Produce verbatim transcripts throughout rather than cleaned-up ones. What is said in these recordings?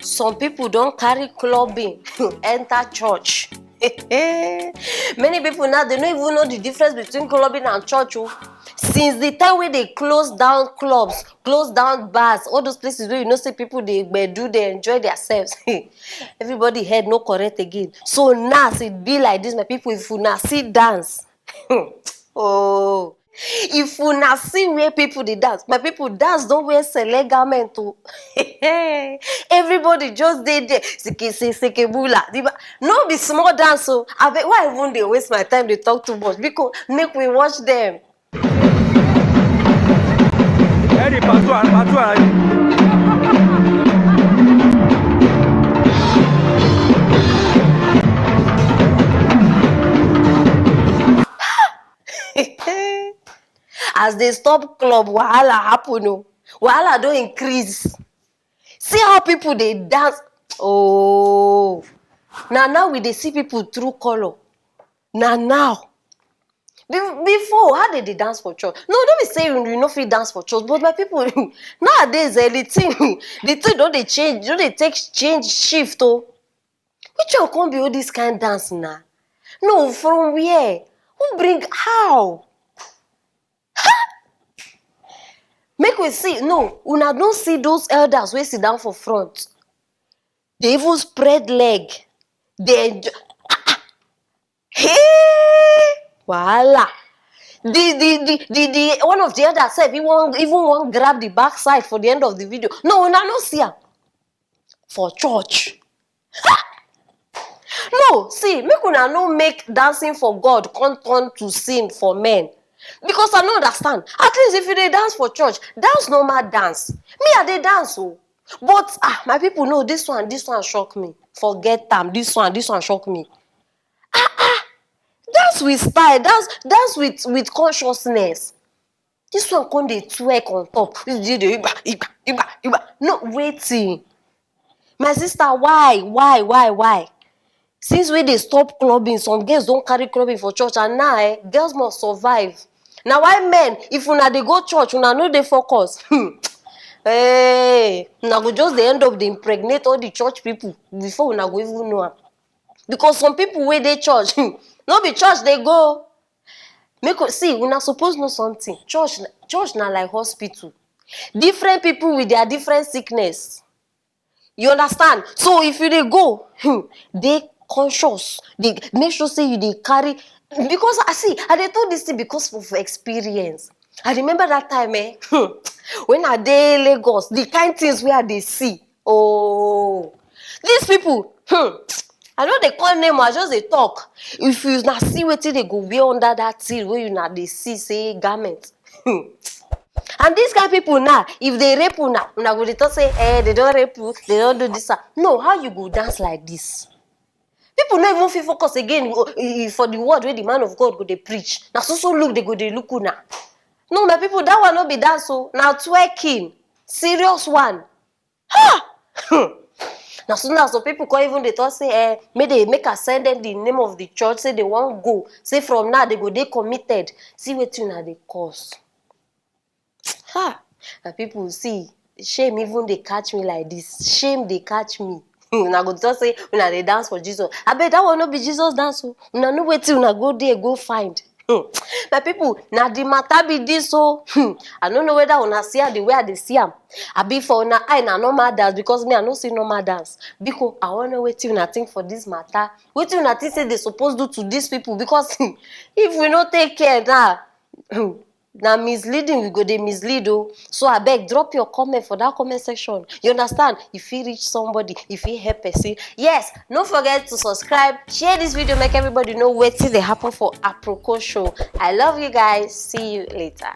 Some people don carry clubbing enter church. Many people now, they no even know the difference between clubbing and church o. Since the time wey they close down clubs, close down bars, all those places where you know say people dey gbedu, dey enjoy themselves, everybody head no correct again. So now as e be like this, my people, if una see dance, oh, if una see where people dey dance, my people, dance don wear sele garment o. Everybody just dey there, seke se seke bula. The ba- no be small dance o. Abeg, why I even dey waste my time dey talk too much? Because make we watch them. Eddie Patua, Patua. As they stop club, wahala happen o. Wahala don increase. See how people dey dance. Oh, na now we dey see people through color. Na now. Be- Before, how they dey dance for church? No, don't be say you, you no fit dance for church, but my people, nowadays, eh, the thing, the thing don dey change, don dey take change shift o. Which one come be all this kind dance na? No, from where? Who bring, how? Make we see. No, una don see those elders wey sit down for front? They even spread leg. They enjoy. Hey, wahala. The the the the the one of the elders sef, he wan even wan grab the backside for the end of the video. No, una no see am for church. No, see, make una no make dancing for God come turn to sin for men. Because I no understand. At least if you dey dance for church, dance normal dance. Me, I dey dance o. But ah, my people, no, this one, this one shock me. Forget am. This one, this one shock me. Ah ah, dance with style, dance dance with with consciousness. This one come dey twerk on top. This dey dey igba igba igba igba. No, wetin? My sister, why, why, why, why? Since wey they stop clubbing, some girls don carry clubbing for church, and now, eh, girls must survive. Na why men, if una dey go church, una no dey focus. Hmm. Hey, una go just dey end up dey impregnate all the church people before una go even know am. Because some people wey dey church, hmm, no be church dey go. Make u see, una suppose know something. Church, church na like hospital. Different people with their different sickness. You understand? So if you dey go, hmm, dey conscious. Dey make sure say you dey carry. Because I see, I dey talk this thing because of experience. I remember that time, eh, hmm, when I dey Lagos, the kind things wey I dey see. Oh, these people, hmm, I no dey call name, I just dey talk. If you na see wetin they go wear under that thing wey una dey see say garment, hmm. And these kind people now, if they rape una, una go dey talk say, eh, they don rape you, they don do this. One. No, how you go dance like this? People no even fit focus again. Oh, eh, for the word wey the man of God go dey preach, na so so look they go dey look una. No, my people, that one no be dance o. Na twerking, serious one. Ha! Na so now some people come even dey talk say, eh, make they make I send them the name of the church, say they wan go. Say from now they go dey committed. See wetin una dey cause. Ha! My people, see, shame even dey catch me like this. Shame dey catch me. Una go talk say una dey dance for Jesus. Abeg, that one no be Jesus dance o. Una know wetin una go there go find. Hmm. My people, na the matter be this o. Hmm. I no know whether una see am the way I dey see am. Abi for una eye na normal dance, because me, I no see normal dance. Biko, I wan know wetin una think for this matter. Wetin una think say they suppose do to these people? Because, hmm, if we no take care now, hmm, na misleading we go dey mislead o. So abeg, drop your comment for that comment section. You understand? E fit reach somebody, e fit help person. Yes, no forget to subscribe, share this video, make everybody know wetin dey happen for Aproko show. I love you guys. See you later.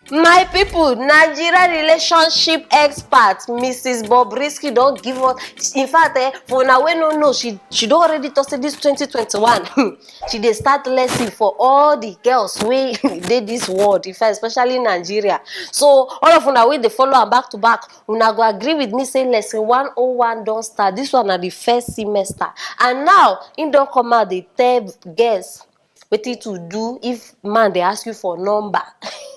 My people, Nigeria relationship expert Missus Bobrisky don give us. In fact, eh, for una wey no know, she she don already talk say this twenty twenty-one, she dey start lesson for all the girls wey dey this world. In fact, especially Nigeria. So all of una wey dey follow am back to back, una go agree with me say lesson one oh one don start. This one na the first semester, and now im don come out dey tell girls Wetin to do if man dey ask you for number?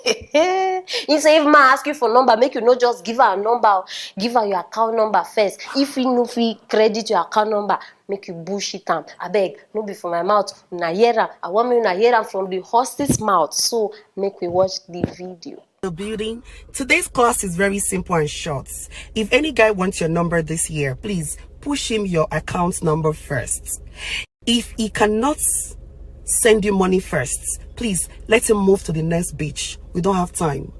He say if man ask you for number, make you no just give am number, give am your account number first. If he no fit credit your account number, make you bullshit am. Abeg, no be for my mouth una hear am. I wan make una hear am from the horse's mouth. So make we watch the video. The building. Today's class is very simple and short. If any guy wants your number this year, please push him your account number first. If he cannot send you money first, please let him move to the next beach. We don't have time.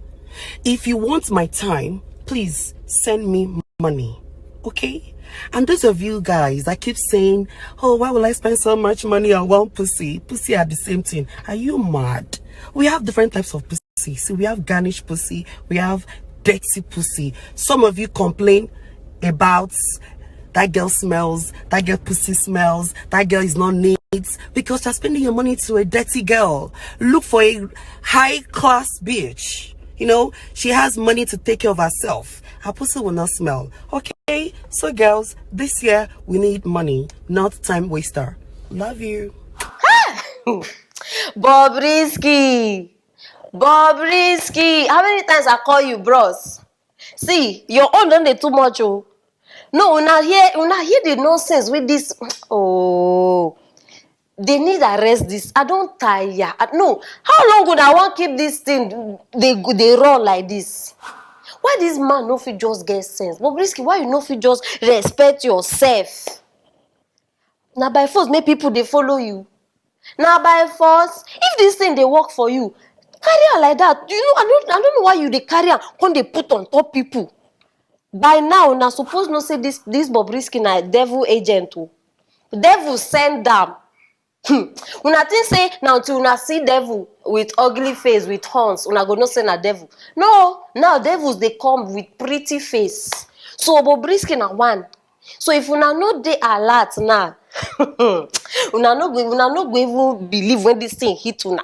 If you want my time, please send me money. Okay? And those of you guys that keep saying, "Oh, why will I spend so much money on one pussy? Pussy are the same thing." Are you mad? We have different types of pussy. See, we have garnished pussy, we have dirty pussy. Some of you complain about that girl smells, that girl pussy smells, that girl is not neat, because you're spending your money to a dirty girl. Look for a high class bitch. You know, she has money to take care of herself. Her pussy will not smell. Okay? So, girls, this year we need money, not time waster. Love you. Bobrisky. Bobrisky. How many times I call you, bros? See, your own don dey too much o. No, una hear, una hear the nonsense with this. Oh, they need arrest this. I don tire. I, no, how long una wan keep this thing dey go, dey run like this? Why this man no fit just get sense? Bobrisky, why you no fit just respect yourself? Na by force make people dey follow you. Na by force. If this thing dey work for you, carry am like that. You know, I don't, I don't know why you dey carry am come dey put on top people. By now, una suppose know say this, this Bobrisky na devil agent o. Devil send am. Hmm. Una think say na until una see devil with ugly face, with horns, una go know say na devil? No, now devils dey come with pretty face. So Bobrisky na one. So if una no dey alert now, una no go, una no go even believe when this thing hit una.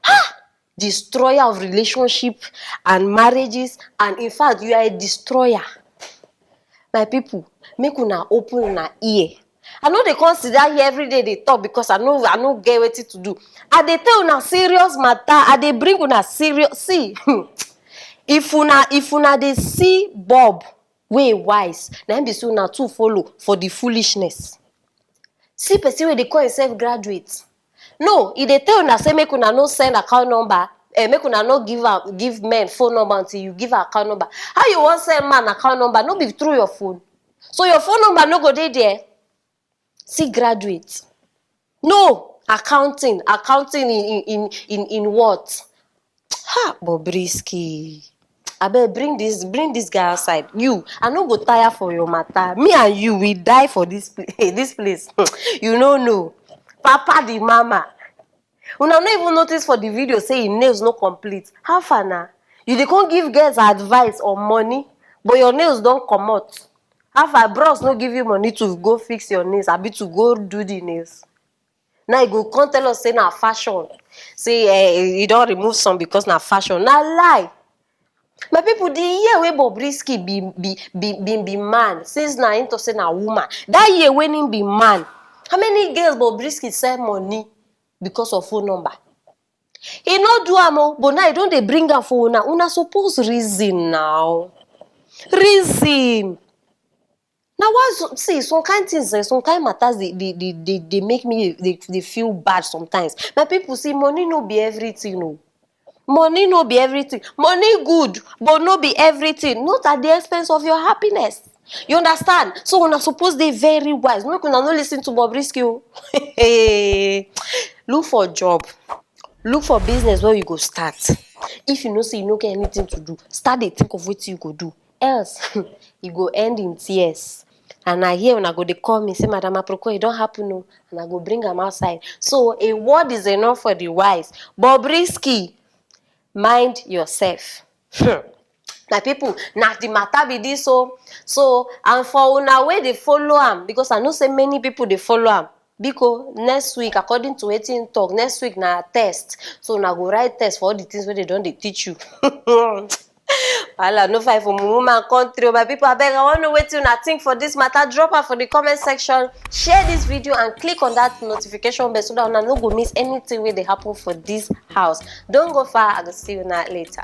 Ha! Destroyer of relationship and marriages, and in fact, you are a destroyer. My people, make una open una ear. I no dey come sit down here every day dey talk because I no, I no get wetin to do. I dey tell una serious matter. I dey bring una serious. See, if una, if una dey see Bob wey wise, na him be say una too follow for the foolishness. See person wey dey call himself graduate. No, e dey tell una say make una no send account number, eh, make una no give am, give men phone number until you give account number. How you wan send man account number? No be through your phone. So your phone number no go dey there. See graduate. No, accounting, accounting in, in, in, in, in what? Ha, Bobrisky. Abeg, bring this, bring this guy outside. You, I no go tire for your matter. Me and you, we die for this pla-, this place. You no know. Papa the mama. Una no even notice for the video say him nails no complete. How far na? You dey come give girls advice on money, but your nails don comot. How far? Bros no give you money to go fix your nails, abi to go do the nails? Now you go come tell us say na fashion. Say, eh, you don remove some because na fashion. Na lie. My people, the year wey Bobrisky be, be, be, be, be man, since na him talk say na woman, that year when him be man, how many girls Bobrisky send money because of phone number? He no do am o, but now he don dey bring am for una. Una suppose reason now. Reason. Na why so, see, some kind things, eh, some kind matters dey, dey, dey, dey, dey make me dey, dey feel bad sometimes. My people, see, money no be everything o. Money no be everything. Money good, but no be everything. Not at the expense of your happiness. You understand? So una suppose dey very wise. Make una no listen to Bobrisky o. Look for job. Look for business wey you go start. If you know say you no get anything to do, start dey think of wetin you go do. Else, e go end in tears. And I hear una go dey call me say, "Madam Aproko, e don happen o." And I go bring am outside. So a word is enough for the wise. Bobrisky, mind yourself. Hmm. My people, na the matter be this o. So, and for una wey dey follow am, because I know say many people dey follow am. Biko, next week, according to wetin him talk, next week na test. So una go write test for all the things wey they don dey teach you. Wahala no fine for mumu man country o, my people. Abeg, I wan know wetin una think for this matter. Drop am for the comment section. Share this video and click on that notification bell so that una no go miss anything wey dey happen for this house. Don go far, I go see una later.